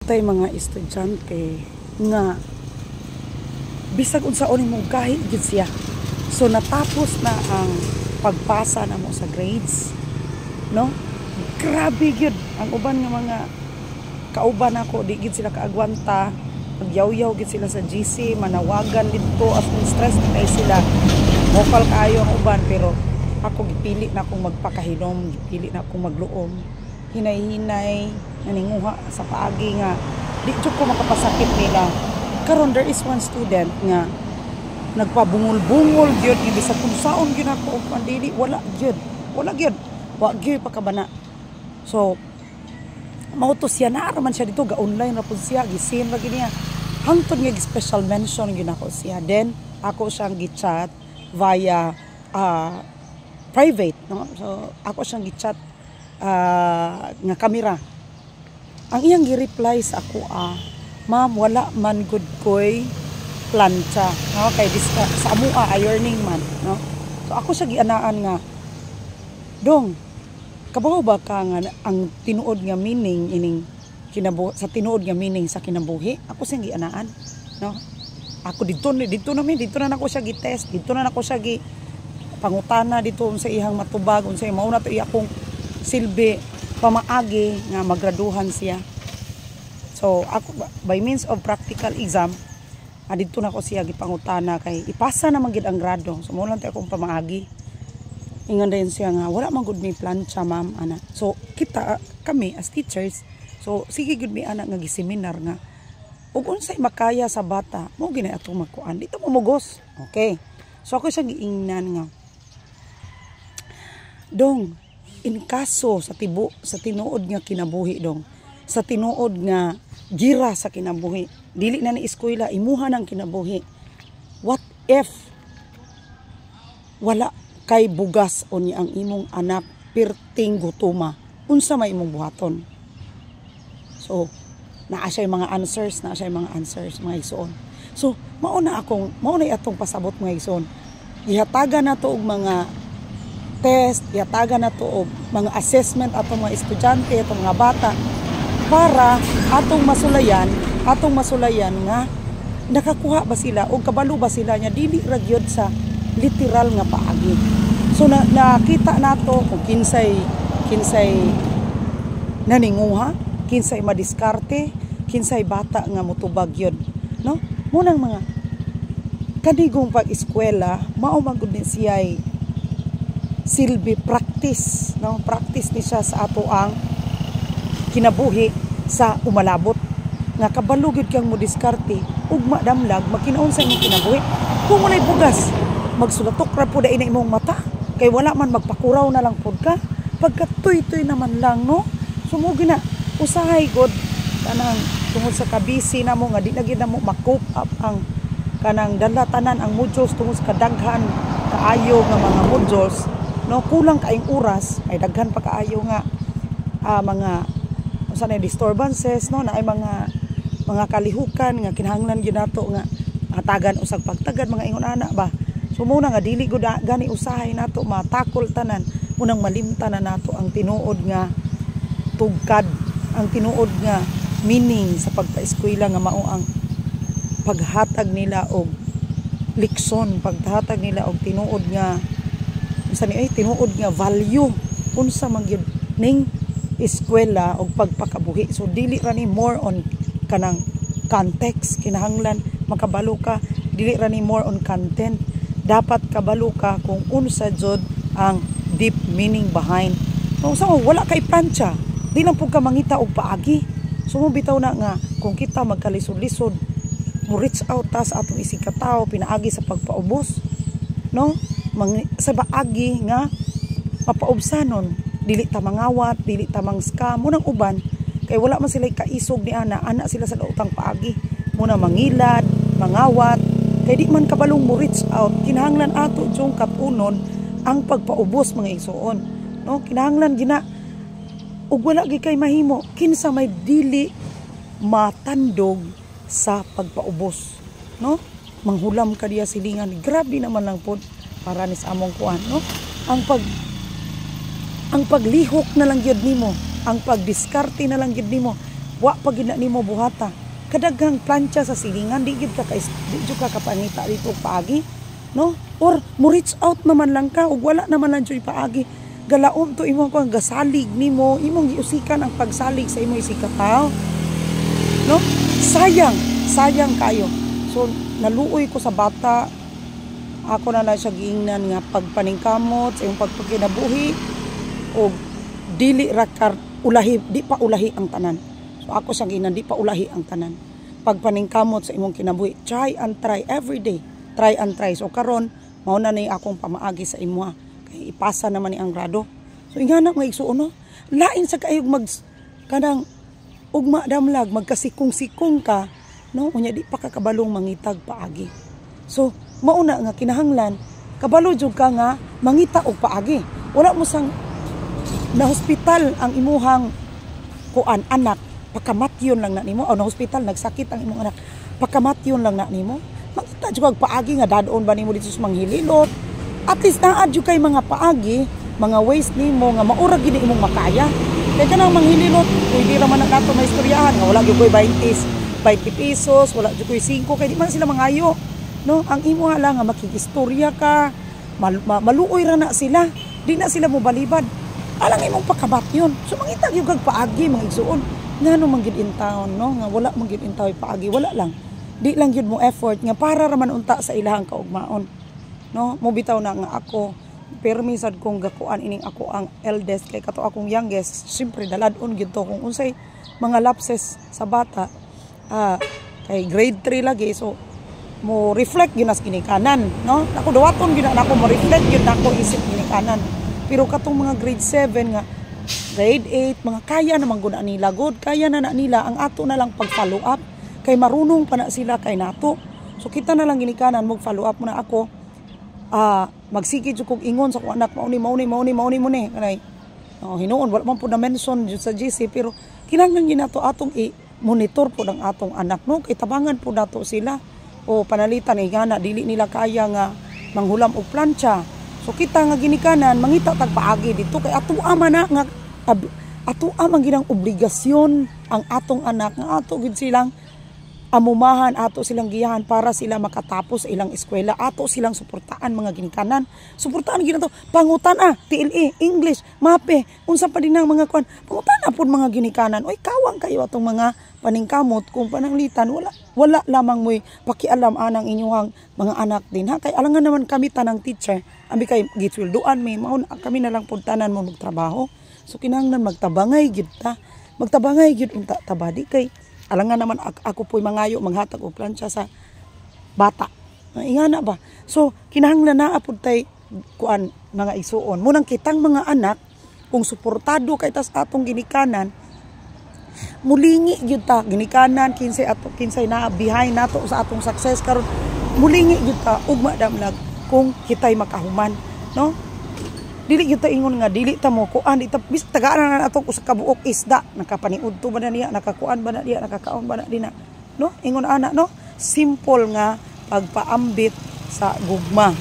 Tay mga estudyante nga bisag unsaon nimo, gahi gyud siya. So natapos na ang pagpasa namo sa grades, no? Grabe gyud ang uban nga mga kauban nako, di gyud sila kaagwanta, magyawyaw gyud sila sa GC, manawagan didto, as in stress na kay sila, vocal kaayo ang uban. Pero ako, gipili na akong magpakahinom, gipili na akong magluom, hinay-hinay, naninguha sa paagi nga di jud ko makapasakit nila. Karon, there is one student nga nagpabungol-bungol gyud nga bisag kung saon gyud ako og pandili, wala gyud, wala gyud, wa gyud pakabana. So mao to siya, naa man siya dito, ga online ra pud siya, gisin ra gyud niya hangtod nga special mention gyud ako siya. Then ako siyang gi-chat via private, no? So ako siyang gi-chat nga kamera. Ang iyang gi-reply sa ako, "Ma'am, wala man gud koy plantsa," no? Kay dis, sa amua ironing man, no? So ako siya gianaan nga, "Dong, kabaw ba ka nga ang tinuod nga meaning ining sa tinuod nga meaning sa kinabuhi?" Ako siyang gianaan, no? Ako didto didto na mi didto na nako siya gi-test, didto na nako siya gi pangutana dito unsa iyang matubag, unsa mao na to iya akong silbi pamaagi nga magraduhan siya. So ako, by means of practical exam, didto na ko siya gipangutana kay ipasa naman gid ang grado. So mao lang to akong pamaagi. Ingon din siya nga, "Wala man gud mi plantsa, ma'am," ana. So kita kami as teachers, so sige gud mi ana nga giseminar nga ug unsay makaya sa bata mo gina atong magkuan dito mo mugos. Okay, so ako siya giingnan nga, "Dong, in kaso sa tinuod nga kinabuhi, dong, sa tinuod nga gira sa kinabuhi, dili na ni eskwela, imuha ng kinabuhi, what if wala kay bugas unya ang imong anak pirting gutuma, unsa may imong buhaton?" So naa siya mga answers, naa siya mga answers, mga igsoon. So mao na atong pasabot, mga igsoon. Ihatagan nato og mga test, ihatagan nato og mga assessment atong mga estudyante, atong mga bata, para atong masulayan nga nakakuha ba sila o kabalo ba sila nya dili ra gyud sa literal nga paagi. So nakita nato kung kinsay naninguha, kinsay madiskarte, kinsay bata nga motubag yun, no? Munang mga kanigong pag-eskwela, mao man gud ni siya'y silbi practice, no? Practice ni siya sa ato ang kinabuhi sa umalabot nga kabalo gyud kang mo diskarte ugma damlag magkinaon sa imong kinabuhi. Kung walay bugas, magsulatok ra pud na imong mata kay wala man, magpakuraw na lang pud ka pagka tuy-tuy naman lang, no? So mo gina usahay god kanang tungod sa kabisi namo nga di na gyud namo ma-cope up ang kanang dala tanan ang modules tungod sa kadaghan kaayo nga mga modules, no? Kulang kaayong oras, ay daghan pa kaayo nga mga unsa na disturbances, no? Na ay mga kalihukan nga kinahanglan gyud nato nga hatagan usag pagtagad, mga ingon ana ba. So muna nga dili gud gani usahay nato matakol tanan, munang malimtan na nato ang tinuod nga tugkad, ang tinuod nga meaning sa pagpa-eskwela nga mao ang paghatag nila og leksyon, paghatag nila og tinuod nga unsa ni ay tinuod nga value, unsa man gyud ning eskwela og pagpakabuhi. So dili ra ni more on kanang context, kinahanglan makabalo ka, dili ra ni more on content, dapat kabalo ka kung unsa jud ang deep meaning behind. Kung sa wala kay plantsa, di lang pud ka mangita og paagi. So mo bitaw na nga kung kita magkalisod-lisod, mo reach out ta sa atong isig katawo pinaagi sa pagpaubos, no? Sa paagi nga mapaubsanon, dili ta mangawat, dili ta mang scam. Munang uban kay wala man sila kaisog ni ana, ana sila sa daotang paagi, muna mangilad, mangawat kay di man kabalong mo reach out. Kinahanglan ato jung katunon ang pagpaubos, mga igsuon, no? Kinahanglan gina ug wala gi kay mahimo, kinsa may dili matandog sa pagpaubos, no? Manghulam ka diya silingan, grabe naman lang pod para ni sa among kuan, no? Ang paglihok na lang gyud nimo, ang pagdiskarte na lang gyud nimo. Wa pa gyud na nimo buhata. Kadaghang plantsa sa silingan, di gyud ka kapangita dito og paagi, no? Or mo reach out naman lang ka ug wala naman lang jud paagi. Galaom to imong kuan, gasalig nimo, imong giusikan ang pagsalig sa imong isigkatawo. No? Sayang, sayang kayo. So naluoy ko sa bata. Ako na lang siya giingnan nga pagpaningkamot sa imong pagpagkinabuhi og dili ra kar ulahi, di pa ulahi ang tanan. So ako siyang giingnan, di pa ulahi ang tanan. Pagpaningkamot sa imong kinabuhi, try and try every day. Try and try. So karon mao na ni akong pamaagi sa imuha kay ipasa naman ni ang grado. So ingana, mga igsuon, no? Lain sa kayo mag kanang ugma damlag magkasikong-sikong ka, no, unya di pa ka kabalong mangitag paagi. So mauna nga kinahanglan kabalo jud ka nga mangita og paagi. Wala mo sang na hospital ang imuhang kuan anak, pakamatyon lang na nimo, o na hospital, nagsakit ang imong anak, pakamatyon lang na nimo. Mangita jud kag paagi nga dadon ba nimo dito sa manghililot. At least naa jud kay mga paagi, mga ways nimo nga maura gid imong makaya. Kay kanang manghililot, pwede ra man na nato maistoryahan nga wala gyud koy 20 20 pesos, wala jud koy 5, kay di man sila mangayo, no? Ang imo lang nga makigistorya ka, maluoy ra na sila, di na sila mo balibad alang imong pakabatyon. So mangita gyud kag paagi, mga igsuon. Ngano man gyud in town, no, nga wala man gyud in town paagi? Wala lang, di lang gyud mo effort nga para ra man unta sa ilahang kaugmaon, no? Mo bitaw na nga ako permi sad kong gakuan ining ako ang eldest, kay kato akong youngest, siyempre dalad-on gyud to kung unsay mga lapses sa bata. Kay grade 3 lagi, so mo reflect gyud nas ginikanan, no? Ako dawaton gyud na nako, mo reflect gyud nako isip ginikanan. Pero katong mga grade 7 nga grade 8, mga kaya naman gud na nila good, kaya na na nila. Ang ato na lang pag follow up kay marunong pa na sila kay nato. So kita na lang ginikanan mo follow up mo na. Ako magsige jud kog ingon sa akong anak, mauni, mauni, mauni, mauni mo ni kanay. Oh, hinuon wala man pud na mention jud sa GC, pero kinahanglan gyud nato atong i-monitor pud ang atong anak, no? Kay tabangan pud nato sila o panalitan eh nga dili nila kaya nga manghulam og plantsa. So kita nga ginikanan, mangita tag paagi dito kay ato ama na nga ato man ginang obligasyon ang atong anak nga ato gid silang amumahan, ato silang giyahan para sila makatapos sa ilang eskwela. Ato silang suportaan, mga ginikanan. Suportaan gyud nato. Pangutan ah, TLE, English, MAPEH, unsa pa din ang mga kuan. Pangutan na pud, mga ginikanan. Oy, kawang kayo atong mga paningkamot kung pananglitan wala wala lamang mo'y pakialam anang inyong mga anak din ha, kay alangan naman kami tanang teacher, ambi kay gitswelduan mi, mao na kami na lang pud tanan mo magtrabaho. So kinahanglan magtabangay gyud ta, magtabangay gyud unta tabadi, kay alangan naman ako po'y mangayo manghatag og plantsa sa bata. Ingana ba? So kinahanglan naa pud tay kuan, mga igsuon. Munang kitang mga anak, kung suportado kay tas atong ginikanan, mulingi gyud ta ginikanan kinsay ato, kinsay na behind nato sa atong success karon. Mulingi gyud ta ugma damlag kung kitay makahuman, no? Dili gyud ta ingon nga dili ta mo kuan, di ta bis tagaan na nato usa ka buok isda, nakapaniudto ba na niya, nakakuan ba na niya, nakakaon ba na dina, no? Ingon ana, no? Simple nga pagpaambit sa gugma.